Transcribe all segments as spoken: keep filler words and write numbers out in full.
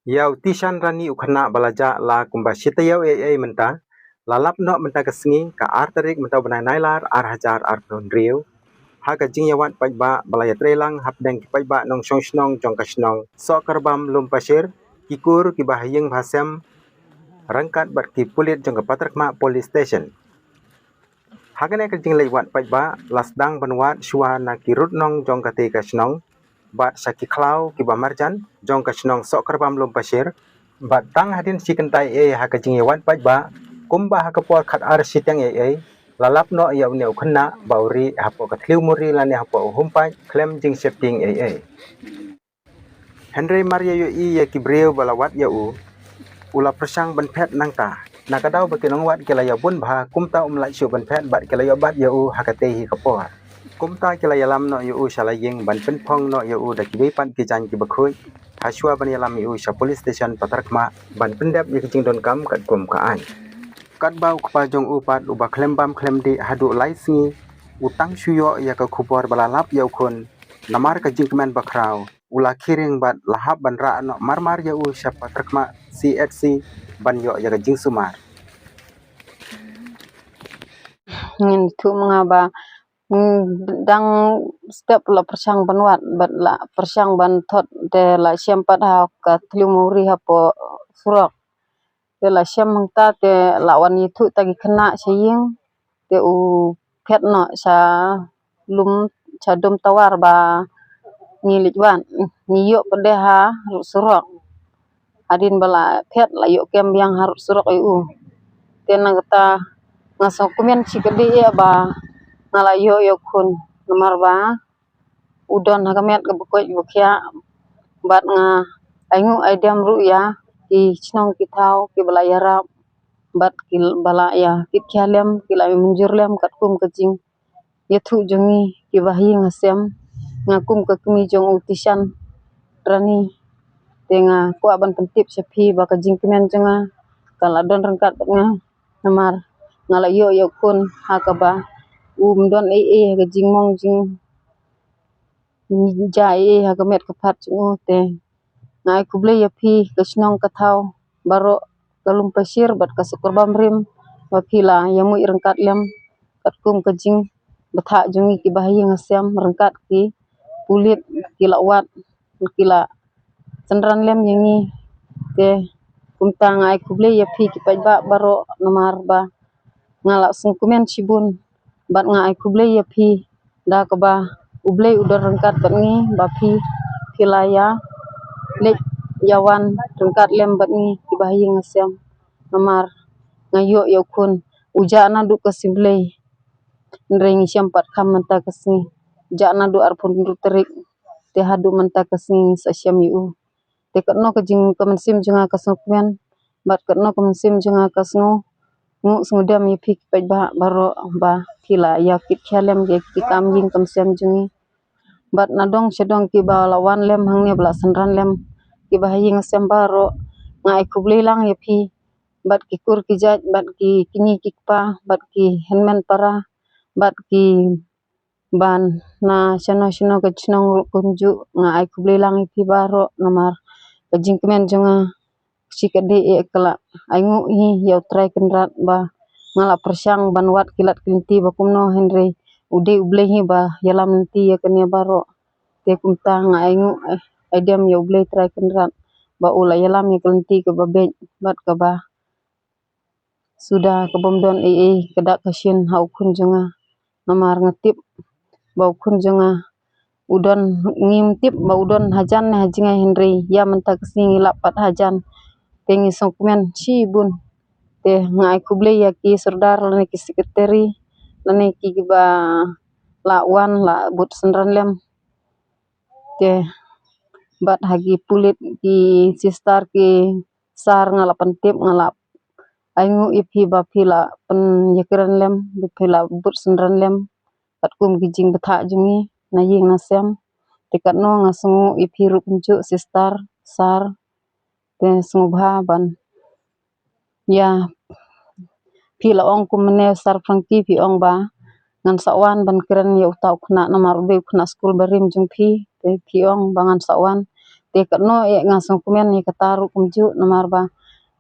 Ïa u Tishan Rani u khynnah ba la jah la kumba shi taïew ei ei mynta, la lap noh mynta ka sngi ka ar tarik mynta u bnai Nailar ar hajar arphew hynriew ha ka jingïawad paidbah ba la ïatreilang hapdeng ki paidbah nongshong shnong jong ka shnong Sohkarbam Lumpashir, ki kur, kiba ha ïing ba ha sem ryngkat bad ki pulit jong ka Patharkhmah Police Station. Ha kane ka jingleit wad paidbah la sdang ban wad shuwa na ki rud nong jong katei ka shnong bad sha ki khlaw kiba marjan jong ka shnong Sohkarbam Lumpashir. Bad tang hadien shi kynta ei ei ha ka jingïawad paidbah, kumba ha ka por khatar shiteng ei ei, la lap noh ïa une u khynnah ba u rieh hapoh ka thliew muri lane hapoh u humpaid khlem jingsheptieng ei ei. Hynrei mar ïa ïohi ïa ki briew ba la wad ïa u, u la pyrshang ban phet nangta. Na ka daw ba ki nongwad ki la ïabun bha, kumta um lah shuh ban phet bad ki la ïoh bat ïa u ha katei hi ka por. Kumta ki la ïalam noh ïa u sha la ïing ban pynphong noh ïa u da kiwei pat ki jaiñ kiba khuid, ha shuwa ban ïalam ïa u sha police station Patharkhmah ban pyndep ïa ki jingdonkam katkum ka aiñ. Katba u kpa jong u pat uba khlem bam khlem dih haduh lai sngi, u tang shu ïoh ïa ka khubor ba la lap ïa u khun, namar ka jingkmen bakhraw u la khie ring bad la hap ban rah noh marmar ïa u sha Patharkhmah C H C ban ïoh ïa ka jingsumar. Ngin thuh ma nga ba, mm, dang step la pyrshang ban wad bad la pyrshang ban thot, te la shem pat ha ka thliew muri hapoh surok. Te la shem hangta te la wan ïathuh ta ki khynnah sha ïing, te u phet noh sha lum, sha dum tawar ba ngi leit wad, ngi ïoh pat de ha rud surok. Hadien ba la phet la ïoh kem biang ha rud surok ïa u. Te na kata nga sngewkmen shikatdei eh ba nga la ïoh ïa u khun, namar ba u don ha ka met kaba koit ba khiah. Bad nga ainguh aidem ruh ïa ki shnong ki thaw kiba la ïarap bad kiba la ïa kit khia lem, ki la mynjur lem katkum ka jingïathuh jong ngi kiba ha ïing ha sem. Nga kum ka kmie jong u Tishan Rani, te nga kwah ban pyntip sha phi ba ka jingkmen jong nga ka la don ryngkat bad nga, namar nga la ïoh ïa u khun ha kaba um don ei ei ha ka jingmong jing ja ei ei ha ka met ka phad jong u. Te nga ai khublei ïa phi ka shnong ka thaw baroh, ka Lumpashir bad ka Sohkarbam Rim, ba phi la ïamih ryngkat lem katkum ka jingbthah jong ngi kiba ha ïing ha sem ryngkat ki pulit, ki la wad, ki la synran lem ïa ngi. Te kumta nga ai khublei ïa phi ki paidbah baroh, namar ba nga la sngewkmen shibun bad nga ai khublei ïa phi da kaba U Blei u don ryngkat bad ngi, ba phi, phi la ïa leit ïa wan ryngkat lem bad ngi kiba ha ïing ha sem. Namar nga ïoh ïa u khun, u jah naduh ka sngi Blei, hynrei ngi shem pat kham mynta ka sngi. Jah naduh arphew hynriew tarik, te haduh mynta ka sngi ngi sa shem ïa u. Te katno ka jing, ka mynsiem jong nga ka sngewkmen bad katno ka mynsiem jong nga ka sngew, nguh sngewdem ïa phi ki paidbah baroh ba phi la ïa kit khia lem ïa ki kam ïing kam sem jong ngi. Bad nadong shadong kiba la wan lem hangne ba la synran lem, kiba ha ïing ha sem baroh, nga ai khublei lang ïa phi. Bad ki kur ki jait, bad ki kñi ki kpa, bad ki hynmen para, bad ki ban na shano shano ka shnong ruh kumjuh, nga ai khublei lang ïa phi baroh, namar ka jingkmen jong nga shikatdei eh ka la ainguh hi ïa U Trai Kynrad ba nga la pyrshang ban wad ki lad ki lynti ba kumno, hynrei u dei U Blei hi ba ïalam lynti ïa kane baroh. Te kumta nga ainguh, eh, aidem ïa U Blei Trai Kynrad ba u la ïalam ïa ka lynti kaba beit bad kaba suda, ka bym don ei ei ka dak ka shin ha u khun jong nga. Namar nga tip ba u khun jong nga u don, ngim tip ba u don hajan ne ha jngai, hynrei ïa mynta ka sngi ngi lap pat hajan. Te ngi sngewkmen shibun. Te nga ai khublei ïa ki sordar lane ki sekretari lane ki, kiba la wan la bud synran lem. Te bad ha ki pulit, ki sister, ki sar, nga la pyntip, nga la ainguh ïa phi ba phi la pynïakren lem, ba phi la bud synran lem katkum ki jingbthah jong ngi na ïing na sem. Te katno nga sngewnguh ïa phi ruh kumjuh sister, sar. Te sngewbha ban ïa phi la ong kum mynne sar Frankie, phi ong ba ngan sa wan ban kren ïa uta u khynnah namar u dei u khynnah skul barim jong phi. Te phi ong ba ngan sa wan, Te katno eh nga sngewkmen ïa kata ruh kumjuh namar ba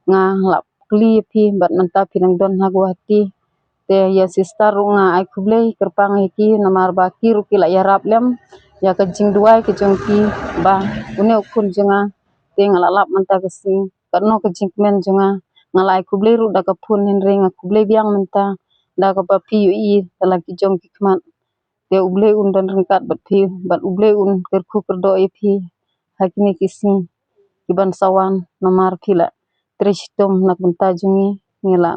nga la kylli ïa phi bad mynta phi dang don ha Guwahati. Te ïa sister ruh nga ai khublei kyrpang ïa ki namar ba ki ruh ki la ïarap lem ïa ka jingduwai ka jong ki ba une u khun jong nga te nga la lap mynta ka sngi. Katno ka jingkmen jong nga, nga la ai khublei ruh da ka phone hynrei nga khublei biang mynta da kaba phi ïohi da la ki jong ki khmat. Te U Blei un don ryngkat bad phi bad U Blei un kyrkhu kyrdoh ïa phi ha kine ki sngi ki ban sa wan namar phi la trei shitom na ka bynta jong ngi. Ngi la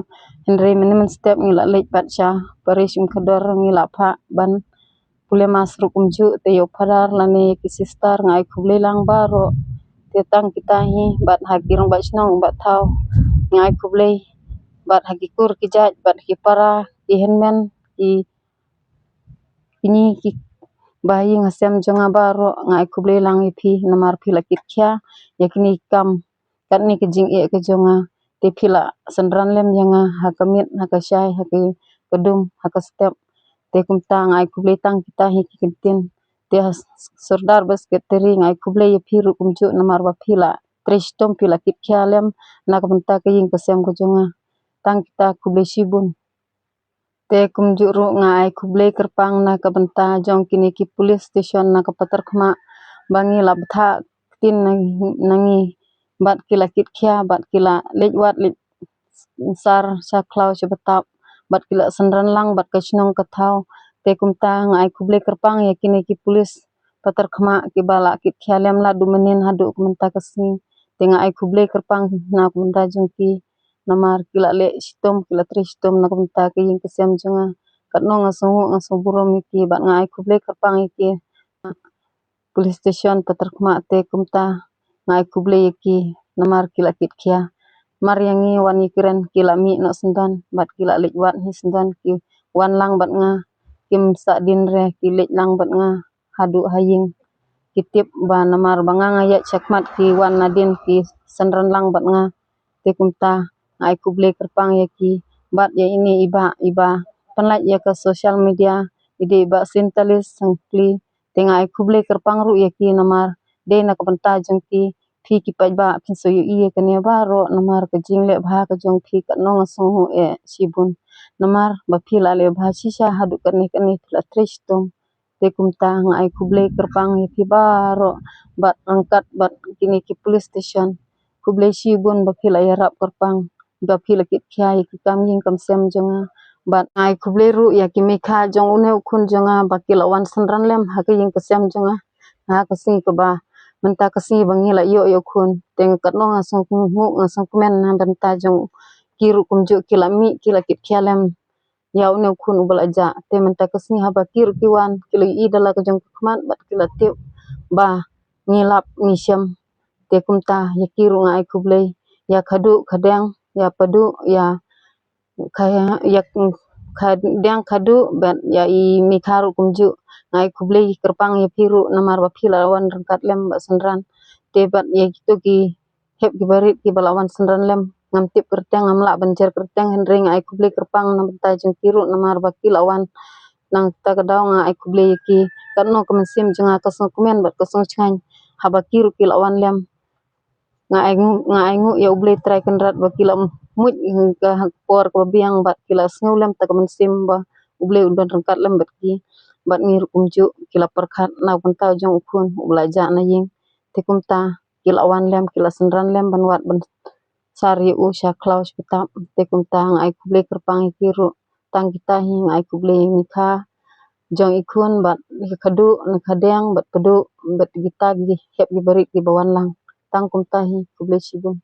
hynrei mynne mynstep ngi la leit pat sha parish Umkhdor, ngi la phah ban pule mass ruh kumjuh. Te ïa u phadar lane ïa ki sister nga ai khublei lang baroh. Te tang kita hi bad ha ki rangbah shnong rangbah thaw nga ai khublei bad ha ki kur ki jait bad ki para ki hynmen ki kine ki ba ïing ha sem jong nga baroh nga ai khublei lang ïa phi namar phi la kit khia ïa kine ki kam katne ka jingeh ka jong nga. Te phi la synran lem ïa nga ha ka miet ha ka shai ha ka dum ha ka step. Te kumta nga ai khublei tang kita hi ki kyntien. Te ha sordar bad secretary nga ai khublei ïa phi ruh kumjuh namar ba phi la trei shitom phi la kit khia lem na ka bynta ka ïing ka sem ka jong nga. Tang kita, khublei shibun. Te kumjuh ruh nga ai khublei kyrpang na ka bynta jong kine ki police station na ka Patharkhmah ba ngi la bthah ktien na ngi bad ki la kit khia bad ki la leit wad leit sar sha khlaw sha btap bad ki la synran lang bad ka shnong ka thaw. Te kumta nga ai khublei kyrpang ïa kine ki police Patharkhmah kiba la kit khia lem la duh mynnin haduh ka mynta ka sngi. Te nga ai khublei kyrpang na ka bynta jong ki namar ki la leh shitom ki la trei shitom na ka bynta ka ïing ka sem jong nga. Katno nga sngew nga sngew burom ïa ki bad nga ai khublei kyrpang ïa ki. Police station Patharkhmah te kumta nga ai khublei ïa ki namar ki la kit khia. Mar ïa ngi wan ïa ki ren ki la mih noh syndon bad ki la leit wad hi syndon ki wan lang bad nga kim sah dien re ki leit lang bad nga haduh ha ïing. Ki tip ba namar ba nga nga ïaid shakhmat ki wan nadien ki synran lang bad nga. Te kumta nga ai khublei kyrpang ïa ki bad ïa ine i bah iba pynlait ïa ka social media i dei i bah Sintalis Sangpli. Te nga ai khublei kyrpang ruh ïa ki namar dei na ka bynta jong ki phi ki paidbah phin sa ïohi ïa kane baroh namar ka jingleh bha ka jong phi katno nga sngew eh shibun namar ba phi la leh bha shisha haduh katne katne phi la trei shitom. Te kumta nga ai khublei kyrpang ïa phi baroh bad ryngkat bad kine ki police station. Khublei shibun ba phi la ïarap kyrpang ba phi la kit khia ïa ki kam ïing kam sem jong nga. Bad nga ai khublei ruh ïa ki mei kha jong une u khun jong nga ba ki la wan synran lem ha ka ïing ka sem jong nga ha ka sngi kaba mynta ka sngi ba ngi la ïoh ïa u khun. Te nga katno nga sngewkmen nga sngewkmen na bynta jong ki ruh kumjuh ki la mih ki la kit khia lem ïa une u khun uba la jah. Te mynta ka sngi haba ki ruh ki wan ki la ïohi da la ka jong ka khmat bad ki la tip ba ngi lap ngi shem. Te kumta ïa ki ruh nga ai khublei ïa Khaduh Khadeng ïa Paduh ïa Kha ïa Khadeng Khaduh bad ïa i Mikha ruh kumjuh. Nga ai khublei kyrpang ïa phi ruh namar ba phi la wan ryngkat lem bad synran. Te bad ïa kito ki hep ki barit kiba la wan synran lem ngam tip kyrteng ngam lah ban jer kyrteng hynrei nga ai khublei kyrpang na bynta jong ki ruh namar ba ki la wan. Nang kata ka daw nga ai khublei ïa ki. Katno ka mynsiem jong nga ka sngewkmen bad ka sngewchngaiñ haba ki ruh ki la wan lem. Nga ai nga ai nguh ïa U Blei Trai Kynrad ba ki la mut ka por kaba biang bad ki la sngew lem ta ka mynsiem ba U Blei u don ryngkat lem bad ki. Bad ngi ruh kumjuh ki la pyrkhat na bynta jong u khun uba la jah na ïing. Te kumta ki la wan lem ki la synran lem ban wad ban sar ïa u sha khlaw sha btap. Te kumta nga ai khublei kyrpang ïa ki ruh. Tang kita hi nga ai khublei ïa i Mikha jong i khun bad ïa Khaduh ne Khadeng bad Paduh bad kita ki hep ki barit kiba wan lang. Tang kumta hi, khublei shibun.